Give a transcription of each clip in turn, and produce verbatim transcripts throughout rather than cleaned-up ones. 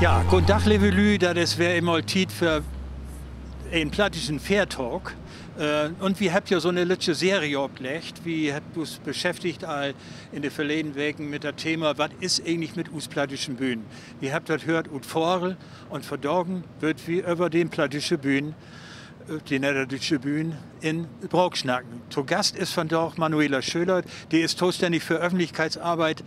Ja, goden Dag, leve Lüüd, dat is weer eenmal Tiet för en plattdüütschen Fährtalk. Un wi hebbt ja so 'ne lüttje Serie opleggt. Wi hebbt us beschäftigt all in de verleden Weken mit dat Thema: Wat is egentlich mit us plattdüütschen Bühnen? Wi hebbt dat höört ut Varel un vandagen wüllt wi över de plattdüütsche Bühn, de nedderdüütsche Bühn in Braak snacken. To Gast is vandaag Manuela Schöler, de is tostännig för Öffentlichkeitsarbeit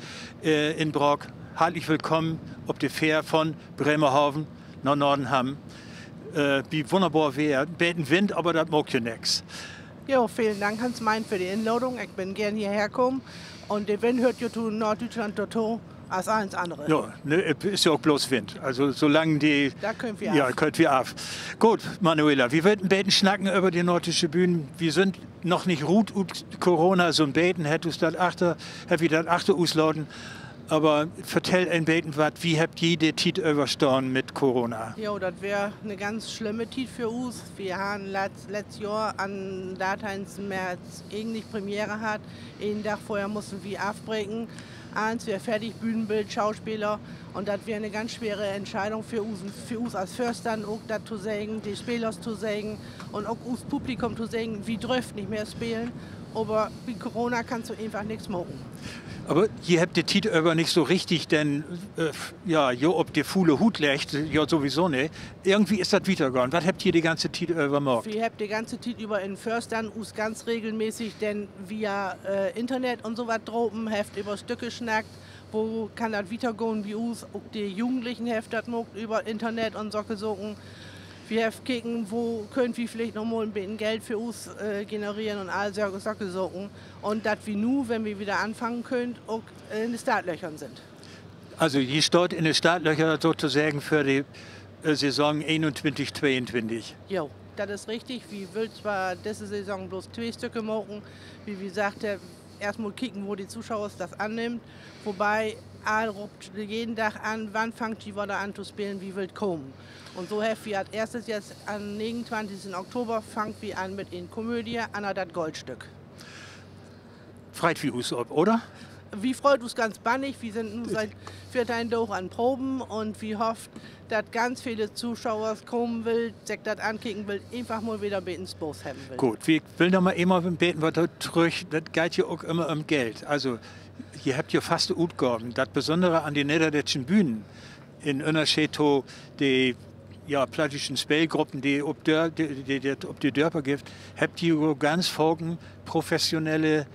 in Braak. Hartlich willkamen op de Fähr von Bremerhaven na Nordenham. Bi wunnerbor Weer, beten Wind, aver dat maakt ja nix. Jo, velen Dank, Hans Mein, för de Inladung. Ik bün geern hierher kamen. Un de Wind höört ja to Norddüütschland dorto as allens annere. Ja, ne, is ja ok bloots Wind. Also, solang de, ja, köönt wi af. Goot, Manuela, wi wüllt en beten snacken över de norddüütsche Bühnen. Wi sünd noch nich rut ut Corona, so'n beten hett us dat achter, hebbt wi dat achter us laten. Aver vertell en beten wat, wie hebbt ji de Tiet överstahn mit Corona? Jo, dat weer 'ne ganz slimme Tiet för us. Wi harrn letzt, letzt Johr an darteihnten März egentlich Premiere hatt. Een Dag vörher mussen wi afbreken. Allens weer fertig, Bühnenbild, Schauspelers. Un dat weer 'ne ganz swere Entscheidung för us, för us as Vörstand ok, dat to seggen, de Spelers to seggen un ok us Publikum to seggen, wi dröfft nich mehr spelen. Aver bi Corona kannst du eenfach nix maken. Aver ji hebbt de Tiet över nich so richtig denn, ja, jo op de fuule Huut leggt, ja, sowieso nich. Irgendwie is dat wietergahn. Wat hebbt ji de ganze Tiet över maakt? Wi hebbt de ganze Tiet över in Vörstand us ganz regelmäßig denn via Internet un so wat drapen, hebbt över Stücke snackt, wo kann dat wietergahn bi us. Ok de Jugendlichen hebbt dat maakt över Internet un socke Saken. Wi hebbt keken, wo köönt wi villicht noch mal en beten Geld för us genereren un all socke Saken. Un dat wi nu, wenn wi wedder anfangen köönt, ok in de Startlöchern sünd. Also, ji staht in de Startlöcher sotoseggen för de Saison eenuntwintig tweeuntwintig. Jo, dat is richtig. Wi wüllt zwar disse Saison bloots twee Stücke maken, wiel wi seggt hebbt, eerstmal kieken, wo de Toschauers dat annehmt. Wobei, all roopt jeden Dag an: Wann fangt ji wedder an to spelen? Wi wüllt komen. Un so hebbt wi as eerstes jetzt an'n negenuntwintigsten Oktober fangt wi an mit en Komödie, Anna dat Goldstück. Freit wi us op, oder? Wi freut us ganz bannig. Wi sünd nu siet veerteihn Daag an Proben un wi hofft, dat ganz vele Toschauers komen wüllt, sik dat ankieken wüllt, eenfach mal wedder en beten Spaaß hebben wüllt. Goot, wi wüllt noch mal eenmal en beten wat dor trüch. Dat geiht ja ok ümmer üm Geld. Also, ji hebbt ja faste Utgaven. Dat Besünnere an de nedderdüütschen Bühnen, in Ünnerscheed to de, ja, plattdüütschen Speelgruppen, de, de dat op de Dörper gifft, hebbt ji jo ganz faken professionelle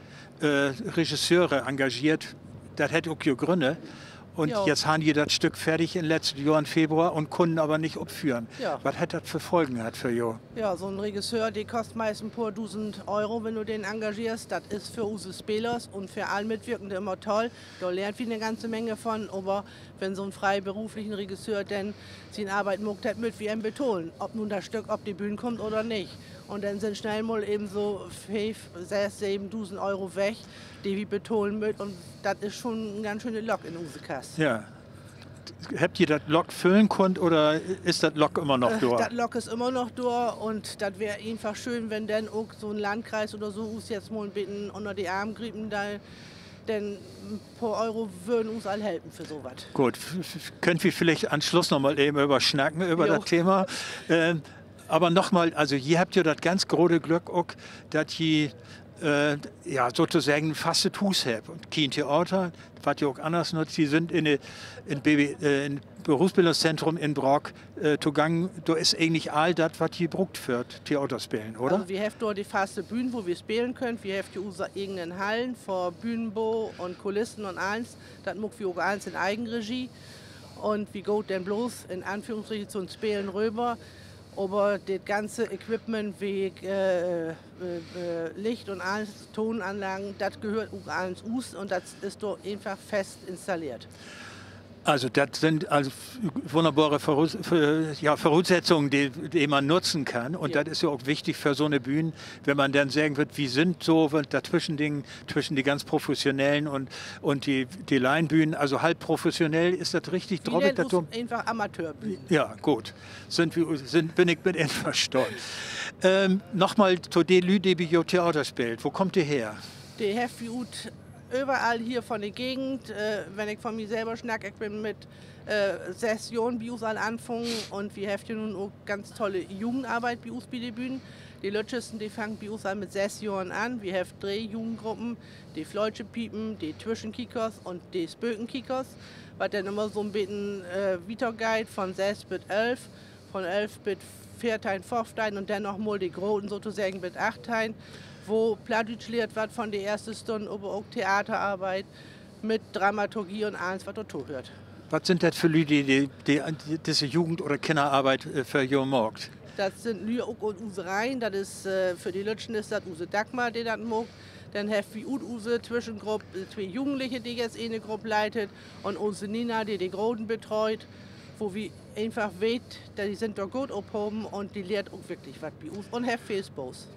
Regisseure engageert. Dat hett ok jo Grünne. Un jetzt harrn ji dat Stück fertig in letztet Johr in Februar un kunnen aver nich opföhren. Wat hett dat för Folgen hatt för jo? Ja, so'n Regisseur, de kost meist en poor dusend Euro, wenn du den engageerst. Dat is för use Spelers un för all Mitwirkende ümmer toll. Dor lehrt wi 'ne ganze Menge von. Aver wenn so'n freiberuflichen Regisseur denn sien Arbeit maakt, dat mööt wi em betahlen, of nu dat Stück op de Bühn kummt oder nich. Un denn sünd snell mal even so feef, söss, söven dusend Euro weg, de wi betahlen mööt. Un dat is schon en ganz schöne Lock in use Kass. Ja. Hebbt ji dat Lock füllen kunnt oder is dat Lock ümmer noch dor? Dat Lock is ümmer noch dor un dat weer eenfach schöön, wenn denn ok so'n Landkreis oder so us jetzt mal en beten ünner de Arm griepen deit, denn en poor Euro wörrn us al helpen för so wat. Goot, köönt wi villicht an'n Sluss noch mal even över snacken, över dat Thema. Aver noch mal, also, ji hebbt ja dat ganz grote Glück ok, dat ji, ja, sotoseggen en fastet Huus hebbt un kien Theater, wat ja ok anners nutzt. Ji sünd in, in Berufsbildungszentrum in Braak togangen. Dor is egentlich all dat, wat ji bruukt för't Theaterspelen, oder? Also, wi hebbt dor de faste Bühn, wo wi spelen köönt. Wi hebbt hier use egenen Hallen för Bühnenbo un Kulissen un allens. Dat maakt wi ok allens in Eigenregie. Un wi gaht denn bloots in Anführungsstrichen to'n Spelen röver, Aver dat ganze Equipment, wie, äh, äh, äh, Licht un allens, Tonanlagen, dat gehöört ok allens us un dat is dor eenfach fest installeert. Also, dat sünd also wunnerbare Vörut-, Vör-, ja, Vörutsetzungen, de, de man nutzen kann. Un dat is ja ok wichtig för so 'ne Bühn, wenn man denn seggen wüllt, wi sünd so wat dor twischen de, twischen de ganz Professionellen un, un de, de Laienbühnen, also half professionell, is dat richtig? Wi nöömt us eenfach Amateurbühn. Ja, goot. Sünd wi, sünd, bün ik mit inverstahn. Ähm, nochmal to de Lüüd, de bi jo Theater speelt. Wo kaamt de her? De hebbt wi ut överall hier von de Gegend. Äh, wenn ik von mi sülver snack, ik bün mit, äh, söss Johren bi us al anfungen un wi hebbt ja nu ok ganz tolle Jugendarbeit bi us bi de Bühn. De Lüttjesten, de fangt bi us al mit söss Johren an. Wi hebbt dree Jugendgruppen, de Fleutjepiepen, de Twischenkiekers un de Spökenkiekers, wat denn ümmer so 'n beten, äh, wieter geiht, von söss bit ölf, von ölf bit veerteihn, föffteihn un denn noch mal de Groten sotoseggen bit achtteihn, wo Plattdüütsch lehrt warrt von de eerste Stünn, aver ok Theaterarbeit mit Dramaturgie un allens, wat dorto höört. Wat sünd dat för Lüüd, de, de, de disse Jugend- oder Kinnerarbeit, äh, för jo maakt? Dat sünd Lüüd ok ut use Reihen. Dat is, äh, för de Lüttjen is dat use Dagmar, de dat maakt. Denn hebbt wi ut use Twischengrupp, äh, twee Jugendliche, de jetzt ene Grupp leitet, un use Nina, de de Groten betreut, wo wi eenfach weet, dat de sünd dor goot ophaven un de lehrt ok wirklich wat bi us un hebbt veel Spaaß.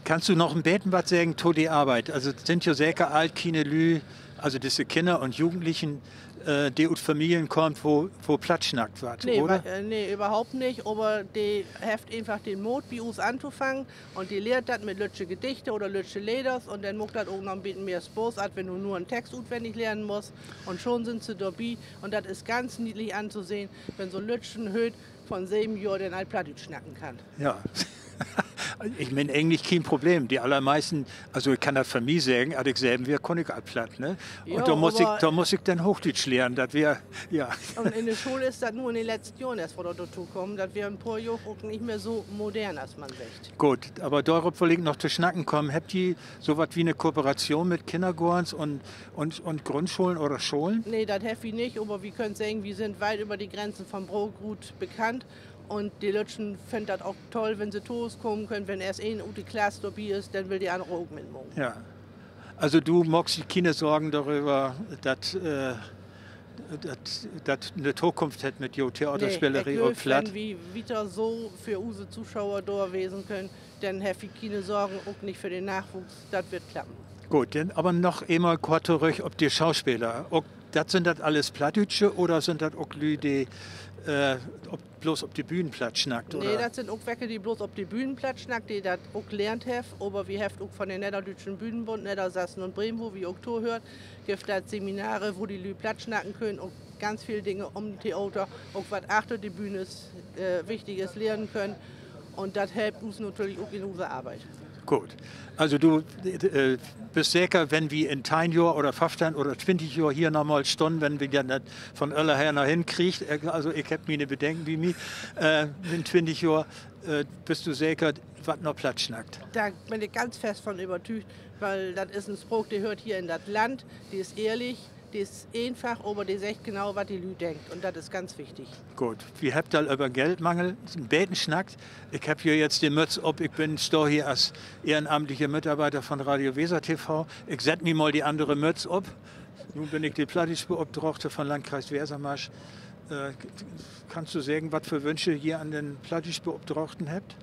Kannst du noch en beten wat seggen to de Arbeit? Also, dat sünd ja seker all kiene Lüüd, also disse Kinner un Jugendlichen, äh, de ut Familien kaamt, wo, wo Platt snackt warrt, oder? Nee, wa-, äh, nee, överhaupt nich. Aver de hebbt eenfach den Moot, bi us antofangen. Un de lehrt dat mit lüttje Gedichte oder lüttje Leders. Un denn maakt dat ok noch en beten mehr Spaaß, as wenn du nu en Text utwennig lehren musst. Un schon sünd se dorbi. Un dat is ganz niedlich antosehn, wenn so 'n lüttjen Hööt von söven Johr denn al Plattdüütsch snacken kann. Ja. Ik meen, egentlich keen Problem. De allermeisten, also ik kann dat för mi seggen, as ik söven weer, kunn ik al Platt, ne? Un dor muss ik, dor muss ik denn Hoochdüütsch lehren. Dat weer, ja. Un in de School is dat nu in de letzten Johren eerst wedder dorto kamen. Dat weer en poor Johr ok nich mehr so modern, as man seggt. Goot, aver dorop wull ik noch to snacken kamen. Hebbt ji so wat as 'ne Kooperation mit Kinnergoorns un, un, un Grundscholen oder Scholen? Nee, dat hebbt wi nich, aver wi köönt seggen, wi sünd wiet över de Grenzen von Brake rut bekannt. Un de Lüttjen finnt dat ok toll, wenn se to us kamen köönt, wenn eerst een ut de Klass dorbi is, denn will de anner ok mitmaken. Ja. Also du maakst di kiene Sorgen doröver, dat, äh, dat, dat 'ne Tokunft hett mit jo Theaterspelerie op Platt? Nee, ik glööv, wenn wi wieter so för use Toschauer dor wesen köönt, denn hebbt wi kiene Sorgen, ok nich för den Nachwuchs. Dat warrt klappen. Goot, denn aver noch eenmal kort torüch op de Schauspelers. Ok, dat, sünd dat allens Plattdüütsche oder sünd dat ok Lüüd, de, äh, op, bloots op de Bühn Platt snackt, oder? Nee, dat sünd ok welke, de bloots op de Bühn Platt snackt, de dat ok lehrt hebbt. Aver wi hebbt ok von den Nedderdüütschen Bühnenbund Neddersassen un Bremen, wo wi ok tohöört, gifft dat Seminare, wo de Lüüd Platt snacken köönt, ok ganz veel Dinge üm Theater, ok wat achter de Bühn is, äh, Wichtiges lehren köönt. Un dat helpt us natürlich ok in use Arbeit. Goot. Also du, äh, büst seker, wenn wi in teihn Johr oder föffteihn oder twintig Johr hier nochmal stahn, wenn wi denn dat von öller her noch henkriegt, äh, also ik hebb miene Bedenken bi mi, äh, in twintig Johr, äh, büst du seker, warrt noch Platt snackt? Dor bün ik ganz fest von övertüügt, wiel dat is en Spraak, de höört hier in dat Land, de is ehrlich, de is eenfach, aver de seggt genau, wat de Lüüd denkt. Un dat is ganz wichtig. Goot, wi hebbt al över Geldmangel en beten snackt. Ik hebb hier jetzt de Mütz op, ik bün, stah hier as ehrenamtliche Mitarbeiter von Radio Weser TV. Ik sett mi mal de annere Mütz op. Nu bün ik de Plattdüütsch-Beopdragte von Landkreis Wesermarsch. Äh, k-, kannst du seggen, wat för Wünsche ji an den Plattdüütsch-Beopdragten hebbt?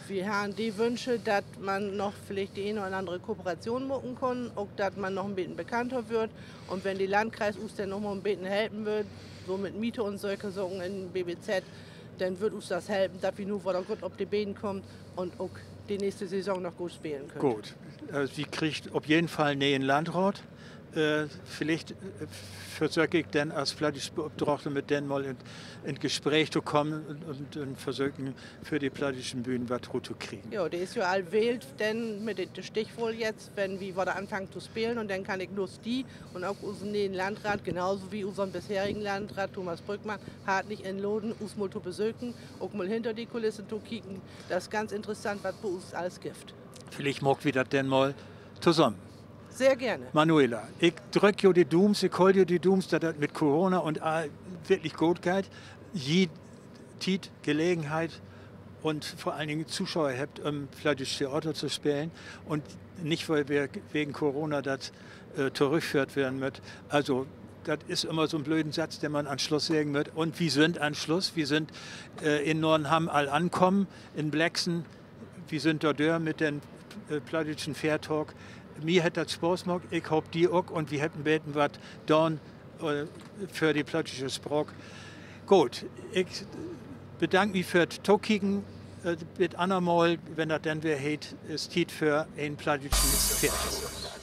Wi harrn de Wünsche, dat man noch villicht de een oder annere Kooperation maken kunn, ok dat man noch en beten bekannter wöör. Un wenn de Landkreis us denn noch mal en beten helpen wöör, so mit Miete un sülke Saken in B B Z, denn wöör us dat helpen, dat wi nu wedder goot op de Been kaamt un ok de nächste Saison noch goot spelen köönt. Goot. Äh, wi kriegt op jeden Fall 'n ne'en Landraat. Äh, villicht, äh, versöök ik denn as Plattdüütsch-Beopdragte mit den mal in, in Gespreek to kamen un, un, un versöken, för de plattdüütschen Bühnen wat rut to kriegen. Jo, de is jo al wählt, denn mit de, de Stichwahl jetzt, wenn wi wedder anfangen to spelen, un denn kann ik nu di un ok usen ne'en Landraat, genau so as usen bisherigen Landraat Thomas Brückmann, hartlich inladen, us mal to besöken, ok mal hinter de Kulissen to kieken. Dat is ganz interessant, wat bi us allens gifft. Villicht maakt wi dat denn mal tosamen. Sehr gerne. Manuela, ik drück jo de Duums, ik hool jo de Duums, dat dat mit Corona un all wirklich goot geiht. Ji Tiet, Gelegenheit, un vör allen Dingen Toschauer hebbt, üm plattdüütsch Theater to spelen un nich, wiel wi wegen Corona dat torüchföhrt weern mööt. Also, dat is ümmer so'n blöden Satz, den man an'n Sluss seggen mutt. Un wi sünd an'n Sluss, wi sünd in Nordenham all ankamen, in Blexen. Wi sünd dor dör mit den plattdüütschen Fährtalk. Mi hett dat Spaaß maakt, ik hoop, di ok. Un wi hebbt en beten wat daan för de plattdüütsche Spraak. Goot, ik bedank mi för't Tokieken. Bit annermal, wenn dat denn weer heet, is Tiet för en plattdüütschen Fährtalk.